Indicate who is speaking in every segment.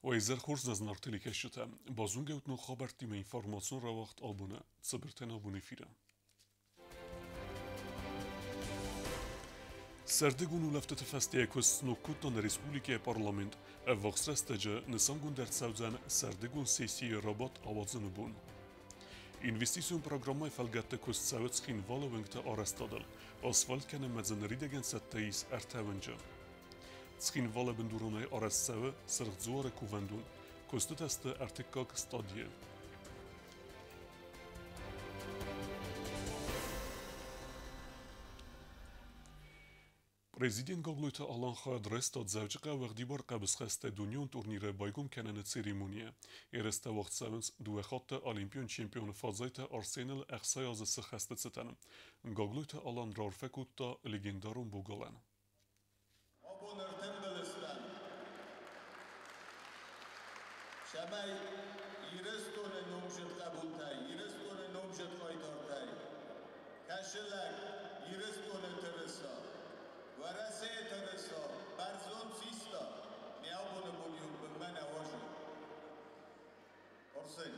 Speaker 1: Уӕ изӕр хорз, нӕ зынаргъ телекӕсджытӕ! Базонгӕ ут ног хабӕрттимӕ информацион рауагъд абоны Цыбыртӕн абон эфиры. Сӕрдыгон улӕфтыты фӕстейӕ куыст сног кодта нӕ республикӕйы парламент. Ӕввахс рӕстӕджы нысангонд ӕрцӕудзӕн сӕрдыгон сессийы рабадт ауадзыны бон. Инвестицион программӕйы фӕлгӕтты куыст цӕуы Цхинвалы уынгты арӕзтадыл. Асфальт кӕнынмӕ дзы ныридӕгӕн цӕттӕ ис ӕртӕ уынджы. Цхинвалы бындуронӕй арӕзт цӕуы Сырх Дзуары кувӕндон. Куыстытӕ сты ӕртыккаг стадийы. Президент Гаглойты Алан хайад райста Дзӕуджыхъӕуы уӕгъдибар хъӕбысхӕстӕй дунеон турниры байгом кӕныны церемонийы. Ерыстӕ уагъд цӕуынц дыууӕ хатты олимпион чемпион Фадзайты Арсеныл 60 азы сыххӕсты цытӕн. Гаглойты Алан раарфӕ кодта легендарон богалӕн.
Speaker 2: Абон ӕртымбыл стӕм, цӕмӕй Ирыстоны номдзыд хъӕбултӕй, Ирыстоны номдзыд хъайтартӕй кӕцы лӕг Ирыстоны тырыса, Уӕрӕсейы тырыса бӕрзонд систа, нӕ абоны бон иу бынмӕ нӕ уазы. Арсен,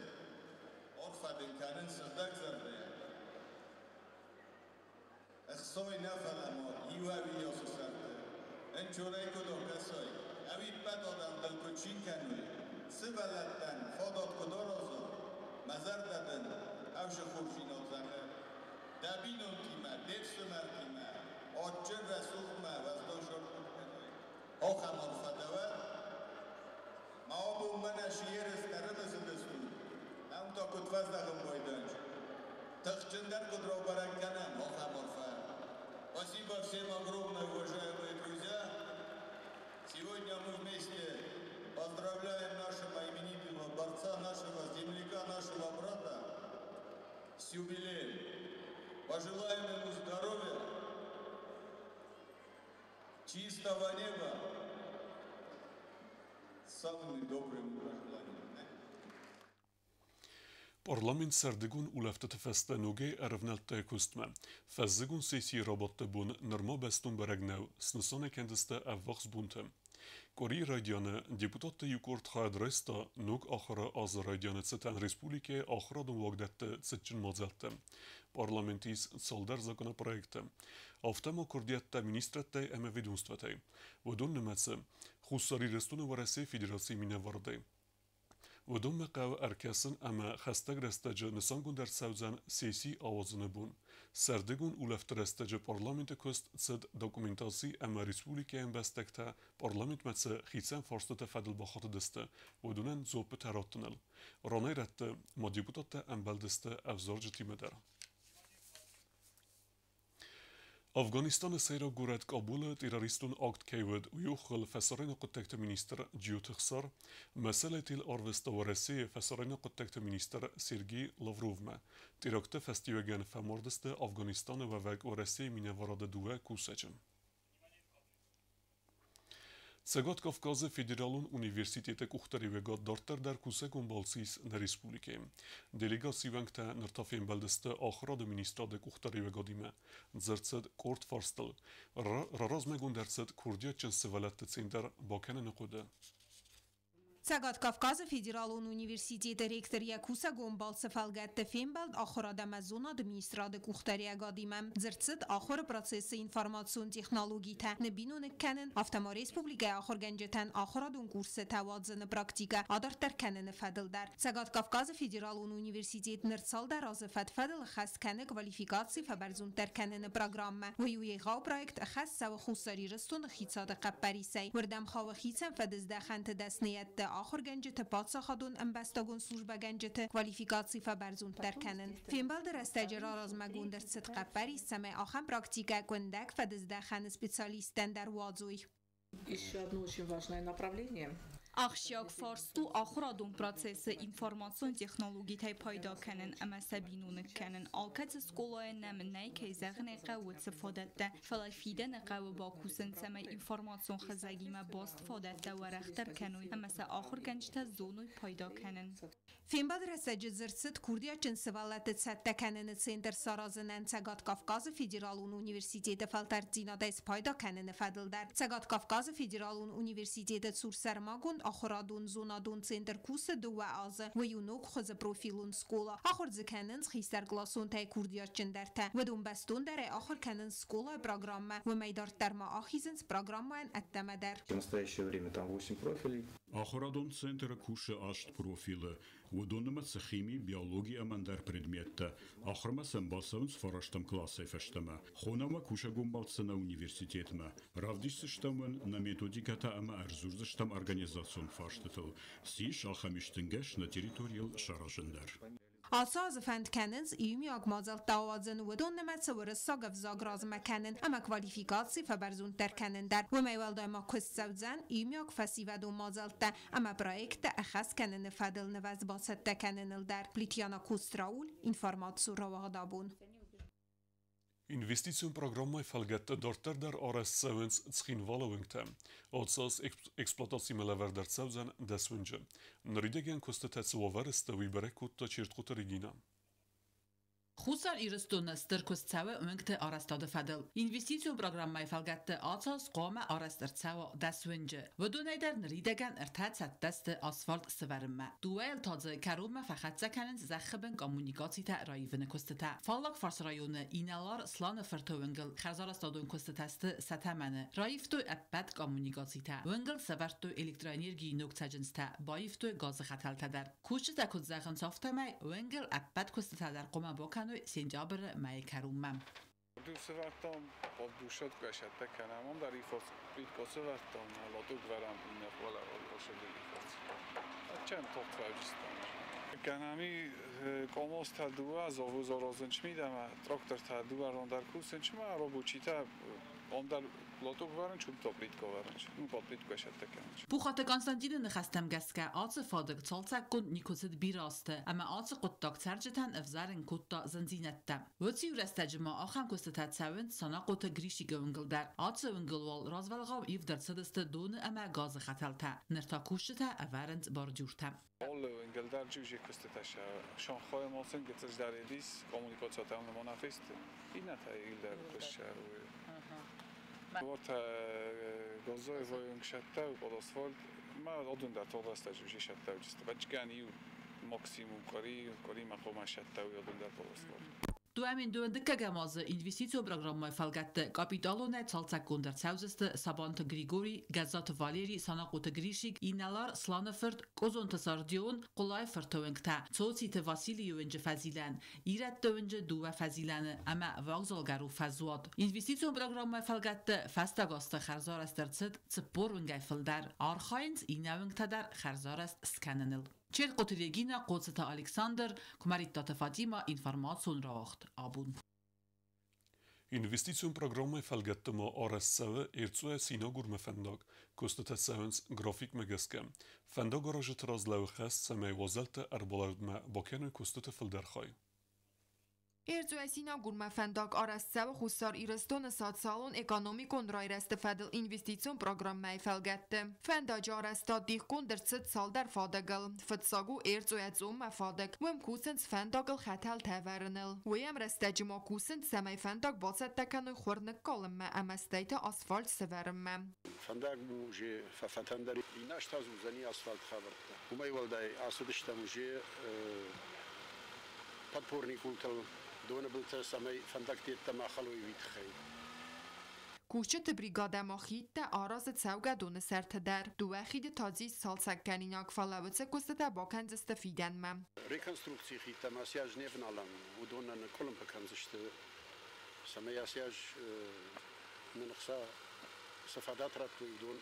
Speaker 2: арфӕ дын кӕнын сыгъдӕг зӕрдӕйӕ. Ӕхсай нӕ, фӕлӕ ма иу ӕви ацы сӕрты ӕнчорӕй куыд акӕсай, ӕви ӕппӕт адӕм дыл куыд цин кӕной, сывӕллӕттӕн фадат куыд аразой, мӕ зӕрдӕ дын ӕвзы хорздзинад зӕгъы. Дӕ бинонтимӕ, де фсымӕртимӕ адджын рӕсугъдмӕ уӕздан сӕркъул кӕнай. Ахӕм арфӕ дӕ уӕд. Ма абон мӕнӕ цы ерыстӕ ӕрымысыдыстут, ам та куыд фӕздӕхын байдайынц. Тыхджындӕр куыд рабӕрӕг кӕнӕм, ахӕм арфӕ. Спасибо всем огромное, уважаемые друзья. Сегодня мы вместе поздравляем нашего именитого борца, нашего земляка, нашего брата с юбилеем. Пожелаем ему здоровья, чистого неба, с самыми добрыми пожеланиями.
Speaker 1: Парламент сӕрдыгон улӕфтыты фӕстӕ ногӕй ӕрӕвнӕлдта йӕ куыстмӕ. Фӕззыгон сессийы рабадты бон нырма бӕстон бӕрӕг нӕу, снысан ӕй кӕндзысты ӕввахс бонты. Къуырийы райдианы депутатты иу къорд хайад райста ног ахуыры азы райдианы цытӕн республикӕйы ахуырадон уагдӕтты цытджын мадзӕлтты. Парламенты ис цалдӕр законопроекты. Афтӕ ма куырдиӕттӕ министрӕдтӕй ӕмӕ ведомствӕтӕй. Уыдон нымӕцы Хуссар Ирыстоны Уӕрӕсейы Федерацийы минӕварадӕй. Уыдонмӕ хъӕуы ӕркӕсын ӕмӕ хӕстӕг рӕстӕджы нысангонд ӕрцӕудзӕн сесси ауадзыны бон. Сӕрдыгон улӕфты рӕстӕджы парламенты куыст цыд документаци ӕмӕ республикӕйы ӕмбӕстӕгтӕ парламентмӕ цы хицӕн фарстыты фӕдыл бахатыдысты, уыдонӕн дзуаппытӕ раттыныл. Ранӕй-рӕтты ма депутаттӕ ӕмбӕлдысты ӕвзарджытимӕ дӕр. Афганистаны сӕйраг горӕт Кабулы террористон акт кӕй уыд, уый охыл фӕсарӕйнаг хъуыддӕгты министр Джиоты Хсар мӕсӕлӕтыл арвыста Уӕрӕсейы фӕсарӕйнаг хъуыддӕгты министр Сергей Лавровмӕ. Теракты фӕстиуӕгӕн фӕмардысты Афганистаны уӕвӕг Уӕрӕсейы минӕварады дыууӕ кусӕджы. Цӕгат Кавказы федералон университеты къухдариуӕгад дарддӕр дӕр кусӕгон балцы ис нӕ республикӕйы. Делегацийы уӕнгтӕ ныр та фембӕлдысты ахуырады министрады къухдариуӕгадимӕ. Дзырд цыд къорд фарстыл. Раразмӕгонд ӕрцыд курдиатджын сывӕллӕтты центр бакӕныны хъуыды.
Speaker 3: Цӕгат Кавказы федералон университеты ректор йӕ кусӕгон балцы фӕлгӕтты фембӕлд ахуырад ӕмӕ зонады министрады къухдариӕгадимӕ. Дзырд цыд ахуыры процессы информацион технологитӕ ныббиноныг кӕнын, афтӕ ма республикӕйы ахуыргӕнджытӕн ахуырадон курсытӕ уадзыны практикӕ адарддӕр кӕныны фӕдыл дӕр. Цӕгат Кавказы федералон университет ныр цалдӕр азы фӕд-фӕдыл ӕххӕст кӕны квалификаци фӕбӕрзонддӕр кӕныны программӕ. Уый у егъау проект, ӕххӕст цӕуы Хуссар Ирыстоны хицауады хъӕппӕрисӕй. Уырдӕм хауы хицӕн фӕдыздӕхӕнты дӕсныйӕдты ахуыргӕнджыты, паддзахадон ӕмбӕстагон службӕгӕнджыты квалификаци фӕбӕрзонддӕр кӕнын. Фембӕлды рӕстӕджы раразмӕгонд ӕрцыд хъӕппӕрис, цӕмӕй ахӕм практикӕ къуындӕг фӕдыздӕхӕны специалисттӕн дӕр уадзой.
Speaker 4: Еще одно очень важное направление.
Speaker 5: Ахсджиаг фарст у ахуырадон процессы информацион технологитӕй пайда кӕнын ӕмӕ сӕ биноныг кӕнын. Алкӕцы скъолайӕн нӕм нӕй, кӕй зӕгъын ӕй хъӕуы, уыцы фадӕттӕ, фӕлӕ фидӕны хъӕуы бакусын, цӕмӕй информацион хызӕгимӕ баст фадӕттӕ уӕрӕхдӕр кӕной ӕмӕ сӕ ахуыргӕнджытӕ зоной пайда кӕнын.
Speaker 3: Фембӕлды рӕстӕджы дзырд цыд курдиатджын сывӕллӕтты цӕттӕ кӕныны центр саразынӕн Цӕгат Кавказы федералон университеты фӕлтӕрддзинадӕй спайда кӕныны фӕдыл дӕр. Цӕгат Кавказы федералон университеты цур сӕрмагонд Ахуырадон зонадон центр кусы 2 азы. Уый у ног хуызы профилон скъола. Ахуыр дзы кӕнынц хистӕркъласонтӕй курдиатджындӕртӕ. Уыдон бӕстондӕрӕй ахуыр кӕнынц скъолайы программӕ. Уымӕй дарддӕр ма ахизынц программӕйӕн ӕддӕмӕ дӕр.
Speaker 6: В настоящее время там 8 профилей.
Speaker 7: Ахуырадон центры кусы 8 профилы. Уыдон нымӕцы хими, биологи ӕмӕ ӕндӕр предметтӕ. Ахуырмӕ сӕм бацӕуынц 9 классӕй фӕстӕмӕ. Хонӕм уӕ кусӕгон балцы нӕ университетмӕ. Равдисдзыстӕм уын нӕ методикӕтӕ ӕмӕ ӕрдзурдзыстӕм организацион фарстытыл. Цы ис ахӕм истынгӕс нӕ территорийыл саразын дӕр.
Speaker 3: Ацы азы фӕнд кӕнынц иумиаг мадзӕлттӕ ауадзын, уыдон нымӕцы уырыссаг ӕвзаг размӕ кӕнын ӕмӕ квалификаци фӕбӕрзонддӕр кӕнын дӕр. Уымӕй уӕлдай ма куыст цӕудзӕн иумиаг фӕсивӕдон мадзӕлттӕ ӕмӕ проекттӕ ӕххӕст кӕныны фӕдыл нывӕз бацӕттӕ кӕныныл дӕр. Плитьяна Кустрауль, информацион рауагъд абон.
Speaker 1: Инвестицион программӕйы фӕлгӕтты дарддӕр дӕр арӕзт цӕуынц Цхинвалы уынгтӕ. Ацы аз эксплуатацимӕ лӕвӕрд ӕрцӕудзӕн 10 уынджы. Ныридӕгӕн куыстытӕ цы уавӕры сты, уый бӕрӕг кодта Чертхъоты Регина.
Speaker 8: Хуссар Ирыстоны стыр куыст цӕуы уынгты арӕзтады фӕдыл. Инвестицион программӕйы фӕлгӕтты ацы аз хъуамӕ арӕзт ӕрцӕуа 10 уынджы. Уыдонӕй дӕр ныридӕгӕн 3 цӕттӕ сты асфальт сывӕрынмӕ. Дыууӕйыл та дзы кӕронмӕ фӕхӕццӕ кӕнынц зӕххы бын коммуникацитӕ раивыны куыстытӕ. Фаллаг фарс районы инӕлар Сланы фырты уынгыл хӕрзарӕзтадон куыстытӕ сты сӕ тӕмӕны. Раивтой ӕппӕт коммуникацитӕ. Уынгыл сӕвӕрдтой электроэнергийы ног цӕджындзтӕ, баивтой газы хӕтӕлтӕ дӕр. Кусджытӕ куыд зӕгъынц, афтӕмӕй уынгыл ӕппӕт куыстытӕ дӕр хъуамӕ бакӕной сентябры мӕйы кӕронмӕ.
Speaker 9: Дусывӕрдтам, поддушат кӕсӕттӕ кӕнӕм, ӕндӕр ифоц плиткосывӕрдтам, лотугвӕрӕм иннӕ фолӕ Чен тохтвӕвджыстам. Кӕнӕми комостӕ дыууӕ зовузорозынчмидӕмӕ тракторта дыууӕ рондар кусынчмӕ рабочитӕ ондар лотугвӕрын чумто плитковӕрынч. Ну, под плиткосӕттӕ кӕнынч.
Speaker 8: Пухаты Константины ныхӕстӕм гӕсгӕ ацы фадыг цалцӕггонд никуы цыд бирӕ азты, ӕмӕ ацы хъуыддаг цӕрджытӕн ӕвзарын кодта зындзинӕдтӕ. Уыцы иу рӕстӕджы ма ахӕм куыстытӕ цӕуынц Санахъоты Гришикы уынгыл дӕр. Ацы уынгыл уал развӕлгъау ивд ӕрцыдысты доны ӕмӕ газы хӕтӕлтӕ. Ныр та кусджытӕ ӕвӕрынц бордюртӕ.
Speaker 9: Алы уынгыл дӕр джиуджи куыстытӕ сӕ Шанхайы масын гыццыздӕр эдис коммуникациятӕ монахист иннӕтӕ илдӕр куыстсӕ. Варта газой воюнг шаттау под асфальт. Ма одундар тодаста джиуджи шаттау джиста. Бачкан иу максимум къуыри, къуыримӕ хъуамӕ шаттау одундар под асфальт.
Speaker 8: 2022 азы инвестицион программӕйы фӕлгӕтты капиталонӕй цалцӕггонд ӕрцӕудзысты Сабанты Григорий, Гӕззаты Валерий, Санахъоты Гришик, инӕлар Сланы фырт, Къозонты Сардион, Хъуылайы фырты уынгтӕ, Цоциты Василийы уынджы фӕзилӕн, Ирӕтты уынджы 2 фӕзилӕны ӕмӕ вокзалгӕрон фӕзуат. Инвестицион программӕйы фӕлгӕтты фӕстаг азты хӕрзарӕзт ӕрцыд 40 уынгӕй фылдӕр. Архайынц иннӕ уынгтӕ дӕр хӕрзарӕзт скӕныныл. Чертхъоты Регина, Хъоцыты Александр, Куымӕридтаты Фатима, информацион рауагъд абон.
Speaker 1: Инвестицион программӕйы фӕлгӕтты ма арӕзт цӕуы Эрцъойӕ Синагурмӕ фӕндаг. Куыстытӕ цӕуынц графикмӕ гӕсгӕ. Фӕндагаразджыты раз лӕууы хӕс, цӕмӕй уазӕлтты ӕрбалӕудмӕ бакӕной куыстыты фылдӕр хай.
Speaker 10: Эрцъойӕ Синагурмӕ фӕндаг арӕзт цӕуы Хуссар Ирыстоны социалон-экономикон райрӕзты фӕдыл инвестицион программӕйы фӕлгӕтты. Фӕндаджы арӕзтад дихгонд ӕрцыд цалдӕр фадыгыл. Фыццаг у Эрцъойӕ Цъоммӕ фадыг. Уым кусынц фӕндагыл хӕтӕлтӕ ӕвӕрыныл. Уый ӕмрӕстӕджы ма кусынц, цӕмӕй фӕндаг бацӕттӕ кӕной хуыр ныккалынмӕ ӕмӕ стӕй та асфальт сӕвӕрынмӕ.
Speaker 11: Фӕндаг уже фӕфӕтӕндӕр иннӕ аз та уыдзӕни асфальт хабӕрттӕ. Уымӕй уӕлдай ацыдыстӕм уже подпорный къултыл доны былтӕ, цӕмӕй фӕндӕгты йеддӕмӕ хӕлой, уый тыххӕй.
Speaker 10: Кусджыты бригадӕ ма хидтӕ аразы цӕугӕдоны сӕрты дӕр. 2 хиды та дзы ис цалцӕггӕнинаг, фӕлӕ уыцы куыстытӕ бакӕндзысты фидӕнмӕ.
Speaker 11: Реконструкцийы хидтӕм ацы аз не вналӕм, уыдонӕн къуылымпы кӕндзысты, цӕмӕй ацы аз нын ӕхца цы фадат радтой, уыдон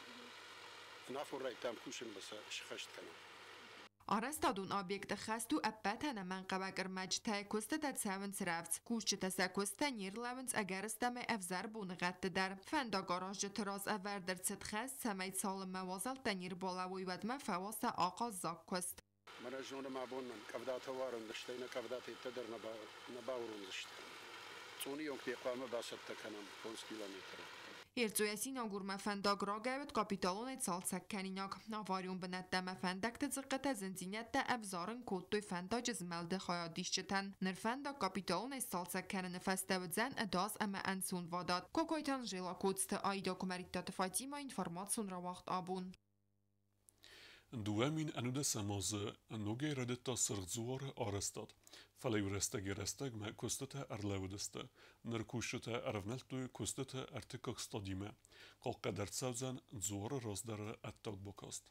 Speaker 11: ӕнафон райдтам кусынмӕ сӕ схӕст кӕнӕм.
Speaker 10: Арӕзтадон объекты хӕст у ӕппӕт ӕнӕмӕнгхъӕуӕг ӕрмӕджытӕй, куыстытӕ цӕуынц рӕвдз. Кусджытӕ сӕ куыстӕ не рлӕууынц ӕгӕрыстӕмӕй ӕвзӕр боныгъӕдты дӕр. Фӕндагаразджыты раз ӕвӕрд ӕрцыд хӕс, цӕмӕй цалынмӕ уазӕлттӕ не рбалӕууой, уӕдмӕ фӕуа сӕ ахъаззаг куыст.
Speaker 11: Мӕнӕ зоны мӕ бон нын къӕвдатӕ уарын, стӕй нӕ къӕвдатӕ дӕр нӕ бауромдзысты. Цъоны онгтӕ хъуамӕ бацӕттӕ кӕнӕм 5 километры.
Speaker 10: Эрцъойӕ Синагурмӕ фӕндаг рагӕй уыд капиталонӕй цалцӕгкӕнинаг. Аварион бынӕттӕ ӕмӕ фӕндӕгты дзыхъхъытӕ зындзинӕдтӕ ӕвзарын кодтой фӕндаджы змӕлды хайадисджытӕн. Ныр фӕндаг капиталонӕй сцалцӕг кӕныны фӕстӕ уыдзӕн ӕдас ӕмӕ ӕнцонвадат. Кокойты Анжела, Коцты Аида, Куымӕридтаты Фатима, информацион рауагъд абон.
Speaker 1: 2011 азы ногӕй райдыдта Сырх Дзуары арӕзтад, фӕлӕ иу рӕстӕгӕй-рӕстӕгмӕ куыстытӕ ӕрлӕууыдысты. Ныр кусджытӕ ӕрӕвнӕлдтой куыстыты ӕртыккаг стадимӕ. Хъахъхъӕд ӕрцӕудзӕн дзуары раздӕры ӕддаг бакаст.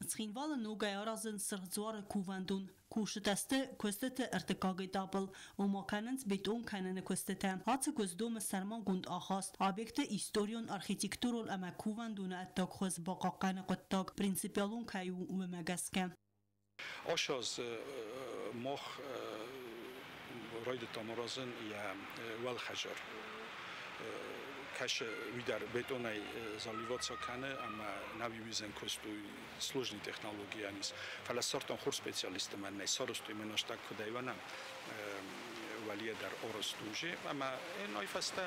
Speaker 12: Цхинвалы ногӕй аразынц Сырх Дзуары кувӕндон. Кусджытӕ сты куыстыты ӕртыккаг этапыл, ома кӕнынц бетон кӕныны куыстытӕ. Ацы куыст домы сӕрмагонд ахаст, объекты историон, архитектурон ӕмӕ кувӕндоны ӕддаг хуыз бахъахъхъӕны хъуыддаг принципиалон кӕй у, уымӕ гӕсгӕ.
Speaker 9: Ацы аз мах райдыдтам аразын йӕ уӕлхӕдзар. Кӕсы, уый дӕр бетонӕй заливаться кӕны ӕмӕ нӕуиуизӕн куыст у сложный технологийӕн ис. Фӕлӕ ссардтам хорз специалистты мӕнӕй сарӕзтой мӕн астаг куыдӕй уӕнӕм уӕлийӕ дӕр арӕзт у же. Ӕмӕ ай фӕстӕ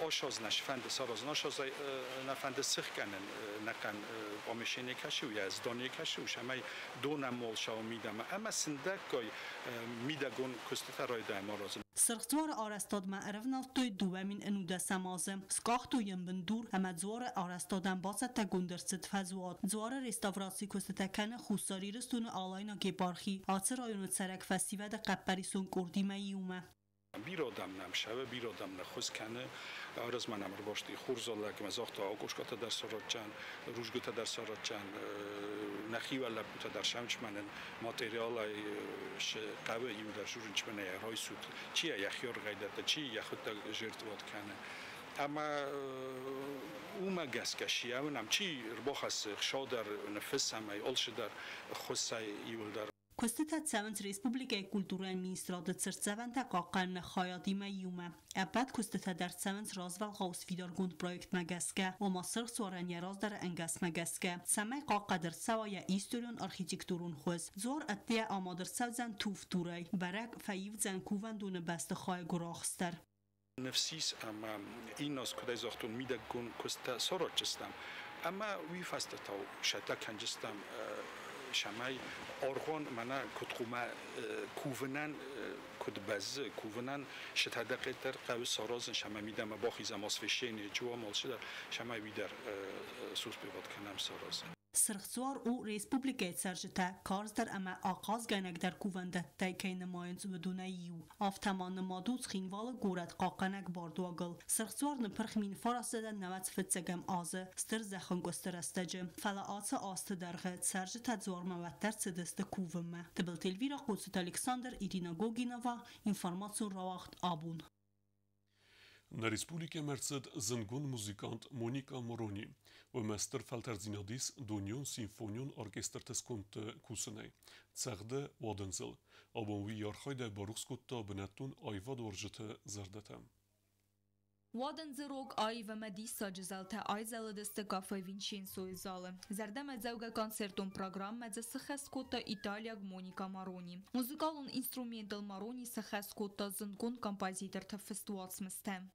Speaker 9: ацы нӕ сфӕнды саразын, ацы нӕ фӕнды сых кӕнын нӕхъӕн помещение кӕсы, йӕ здание кӕсы, цӕмӕй донӕммол сау мидӕмӕ ӕмӕ сындӕггай мидӕгон куыстытӕ райдайӕм аразын.
Speaker 12: Сырх Дзуары арӕзтадмӕ ӕрӕвнӕлдтой 2011 азы. Скъахтой йын бындур ӕмӕ дзуары арӕзтадӕн бацӕттӕгонд ӕрцыд фӕзуат. Дзуары реставрацийы куыстытӕ кӕны Хуссар Ирыстоны Алайнаг епархи ацы районы цӕрӕг фӕсивӕды хъӕппӕрисон къордимӕ иумӕ.
Speaker 9: Бирӕ адӕм нӕм цӕуы, бирӕ адӕм нӕ ххуыс кӕны. Размӕ нӕм ӕрбасти хорзалӕг ӕмӕ загъта, акъошкъатӕ дӕр саразджан, рудзгуытӕ дӕр саразджан, нӕхи лӕппутӕ дӕр сӕмчмӕнӕн материалӕй хъӕуы иу дӕр журнчмӕнӕй райсут, чи йӕ йӕхи аргъӕй дӕтты, чи йӕхуыдтӕг жертвуат кӕны. Ӕмӕ уымӕ гӕсгӕ сиауынӕм, чи ӕрбахӕссы хсадӕр, ныффыссӕм ӕй, алцыдӕр ххуысӕй иуылдӕр.
Speaker 12: Куыстытӕ цӕуынц республикӕйы культурӕйы министрады цыртдзӕвӕнтӕ хъахъхъӕныны хайадимӕ иумӕ. Ӕппӕт куыстытӕ дӕр цӕуынц развӕлгъау сфидаргонд проектмӕ гӕсгӕ, ома Сырх Дзуарӕн йӕ раздӕры ӕнгӕсмӕ гӕсгӕ, цӕмӕй хъахъхъӕд ӕрцӕуа йӕ историон-архитектурон хуыз. Дзуар ӕддейӕ амад ӕрцӕудзӕн туфдурӕй, бӕрӕг фӕивдзӕн кувӕндоны бӕстыхайы гуырахст дӕр.
Speaker 9: Ныфс ис ӕмӕ иннӕ аз, куыд ӕй загътон, мидӕггон куысттӕ саразджыстӕм ӕмӕ уый фӕстӕ та сӕттӕ кӕнджыстӕм, цӕмӕй аргъуан мӕнӕ куыд хъуамӕ кувынӕн куыд бӕззы, кувынӕн сытӕдӕкъеддӕр хъӕуы саразын, цӕмӕй мидӕмӕ бахизӕм освещение, чуам алцыдӕр, цӕмӕй уый дӕр суспеват кӕнӕм саразын.
Speaker 12: Сырх Дзуар у республикӕйы цӕрджытӕ карздӕр ӕмӕ ахъазгӕнӕгдӕр кувӕндӕттӕй кӕй нымайынц, уыдонӕй иу. Афтӕ ма нымад у Цхинвалы горӕт хъахъхъӕнӕг бардуагыл. Сырх Дзуар ныппырх 1995 азы стыр зӕххӕнкъуысты рӕстӕджы. Фӕлӕ ацы азты дӕргъы цӕрджытӕ дзуармӕ уӕддӕр цыдысты кувынмӕ. Тыбылты Эльвира, Хъоцыты Александр, Ирина Гогинова, информацион рауагъд «Абон».
Speaker 1: Нӕ республикӕмӕ ӕрцыд зындгонд музыкант Моника Морони. Уымӕ стыр фӕлтӕрддзинад ис дунеон симфонион оркестрты скондты кусынӕй. Цӕгъды уадындзыл. Абон уый йӕ архайдӕй барухс кодта бынӕттон аивадуарзджыты зӕрдӕтӕ.
Speaker 5: Уадындзы рог аив ӕмӕ диссаджы зӕлтӕ айзӕлыдысты кафе Винченцойы залы. Зӕрдӕмӕдзӕугӕ концертон программӕ дзы сыххӕст кодта италиаг Моника Марони. Музыкалон инструментыл Марони сыххӕст кодта зындгонд композиторты фыст уацмыстӕ.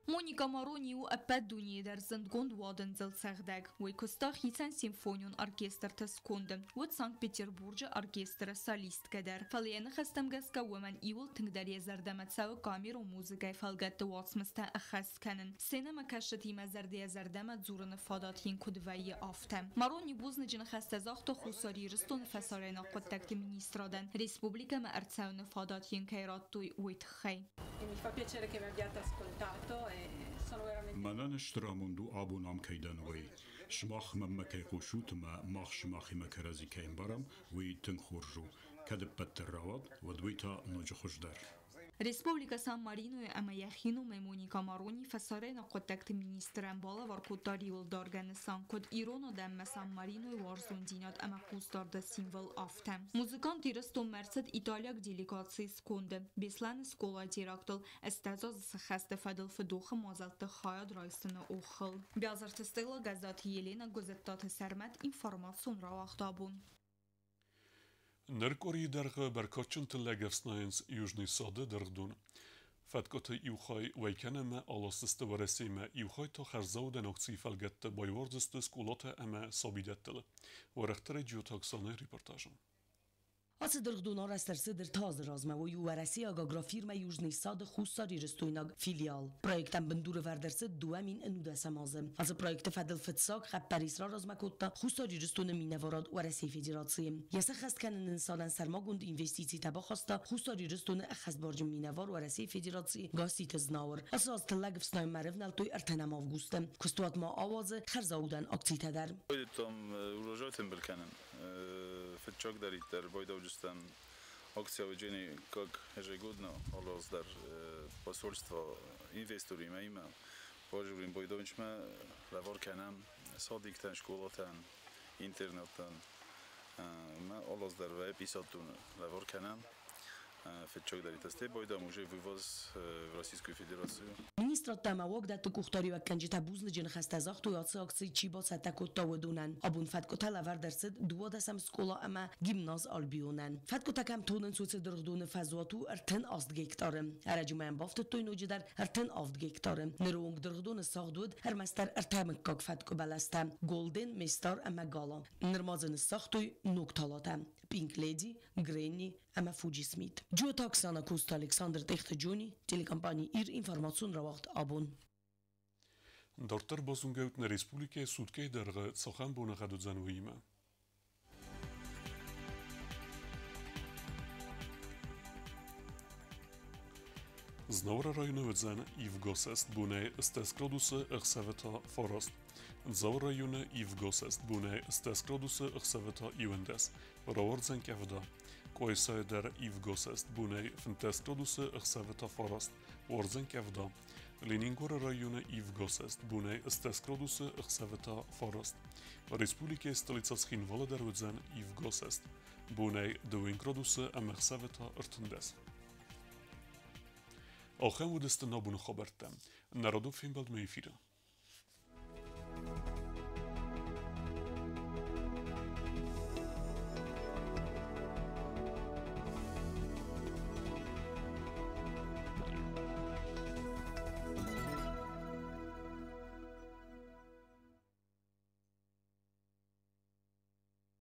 Speaker 5: Моника Марони у ӕппӕт дунейы дӕр зындгонд уадындзыл цӕгъдӕг. Уый куыста хицӕн симфонион оркестрты сконды. Уыд Санкт-Петербурджы оркестры солисткӕ дӕр. Фӕлӕ йӕ ныхӕстӕм гӕсгӕ уымӕн иуыл тынгдӕр йӕ зӕрдӕмӕ цӕуы камерон музыкӕйы фӕлгӕтты уацмыстӕ ӕххӕст кӕнын. Сценӕмӕкӕсджытимӕ зӕрдӕйӕ-зӕрдӕмӕ дзурыны фадат йын куыд вӕййы, афтӕ. Марони бузныджы ныхӕстӕ загъта Хуссар Ирыстоны фӕсарӕйнаг хъуыддӕгты министрадӕн, республикӕмӕ ӕрцӕуыны фадат йын кӕй радтой, уый тыххӕй.
Speaker 7: Мӕнӕн стыр амонд у абон ам кӕй дӕн, уый. Сымах мӕнмӕ кӕй хъусут ӕмӕ мах сымахимӕ кӕрӕдзи кӕй ӕмбарӕм, уый тынг хорз у. Кӕд ӕппӕт дӕр рауад, уӕд уый та ноджы хуыздӕр.
Speaker 5: Республикӕ Сан-Маринойы ӕмӕ йӕхи номӕй Моника Марони фӕсарӕйнаг хъуыддӕгты министрӕн балӕвар кодта риуылдаргӕ нысан, куыд ирон адӕммӕ Сан-Маринойы уарзондзинад ӕмӕ хъусдарды символ, афтӕ. Музыкант Ирыстонмӕ ӕрцыд италиаг делегацийы сконды. Беслӕны скъолайы терактыл ӕстӕдз сыххӕсты фӕдыл фыдохы мадзӕлтты хайад райсыны охыл. Биазырты Стелла, Гӕззаты Елена, Гуызыттаты Сӕрмӕт, информацион рауагъд «Абон».
Speaker 1: Ныр къуырийы дӕргъы бӕркадджын тыллӕг ӕфснайынц Южный сады дыргъдон. Фӕткъуыты иу хай уӕй кӕнынмӕ аласдзысты Уӕрӕсемӕ, иу хай та хӕрзаудӕн акцийы фӕлгӕтты байуардзысты скъолатӕ ӕмӕ сабидӕттыл. Уӕрӕхдӕрӕй Джиоты Оксанайы репортажы.
Speaker 13: Ацы дыргъдон арӕзт ӕрцыд 3 азы размӕ, уый у уӕрӕсейаг агрофирмӕ Южный сад-ы хуссарирыстойнаг филиал. Проектӕн бындурӕвӕрд ӕрцыд 2019 азы. Ацы проекты фӕдыл фыццаг хъӕппӕрис раразмӕ кодта Хуссар Ирыстоны минӕварад Уӕрӕсейы Федерацийы. Йӕ сӕххӕст кӕныны нысанӕн сӕрмагонд инвестицитӕ бахаста Хуссар Ирыстоны ӕххӕстбарджын минӕвар Уӕрӕсейы Федерацийы Гасситы Знауыр. Ацы аз тыллӕг ӕфснайынмӕ ӕрӕвнӕлдтой 3 августы. Куыстуат ма ауадзы хӕрзаудӕн акцитӕ дӕр.
Speaker 14: Байдыдтам урожай тымбыл кӕнын. Фыццагдӕриддӕр байдауджыстӕм акция ведение как ежегодно алы аз дӕр посольство инвесторимӕ имӕ бажурин байдауынчмӕ лӕвар кӕнӕм садиктӕн, школатӕн, интернаттӕн. Мӕ алы аз дӕр вӕййы 50 тонны лӕвар кӕнӕм. Фыццагдӕриддӕр байдам уже вывоз в Российскую Федерацию.
Speaker 13: Министрадтӕ ӕмӕ уагдӕтты къухдариуӕггӕнджытӕ бузныджы ныхӕстӕ загътой ацы акци чи бацӕттӕ кодта, уыдонӕн. Абон фӕткъуытӕ лӕвӕрд ӕрцыд 12 скъола ӕмӕ гимназ Альбионӕн. Фӕткъуытӕ кӕм тонынц, уыцы дыргъдоны фӕзуат у 38 гектары. Ӕрӕджы ма йӕм бафтыдтой ноджыдӕр 37 гектары. Ныры онг дыргъдоны сагъд уыд ӕрмӕстдӕр 3 мыггаг фӕткъуы бӕлӕстӕ – Голден, Местар ӕмӕ Гала. Ныр ма дзы ныссагътой ног талатӕ – Пинк Леди, Гренни ӕмӕ Фуджи Смит. Джиоты Оксана, Коста Александр, Тъехты Джони, телекомпани Ир, информацион рауагъд Абон.
Speaker 1: Дарддӕр базонгӕ ут нӕ республикӕйы суткӕйы дӕргъы цахӕм боныгъӕд уыдзӕн, уыимӕ. Знауыры районы уыдзӕн ивгӕсӕст бонӕй 10 градусы, ӕхсӕвы та 9. Дзауы районы ивгӕсӕст бонӕй 10 градусы, ӕхсӕвы та 11. Рауардзӕн къӕвда. Къуайсайы дӕр ивгӕсӕст бонӕй 15 градусы, ӕхсӕвы та 9. Уардзӕн къӕвда. Ленингоры районы ивгӕсӕст бонӕй 10 градусы, ӕхсӕвы та 9. Республикӕйы столицӕ Цхинвалы дӕр уыдзӕн ивгӕсӕст бонӕй 2 градусы ӕмӕ ӕхсӕвы та 13. Ахӕм уыдысты нӕ абоны хабӕрттӕ. Нӕ радон фембӕлдмӕ эфиры.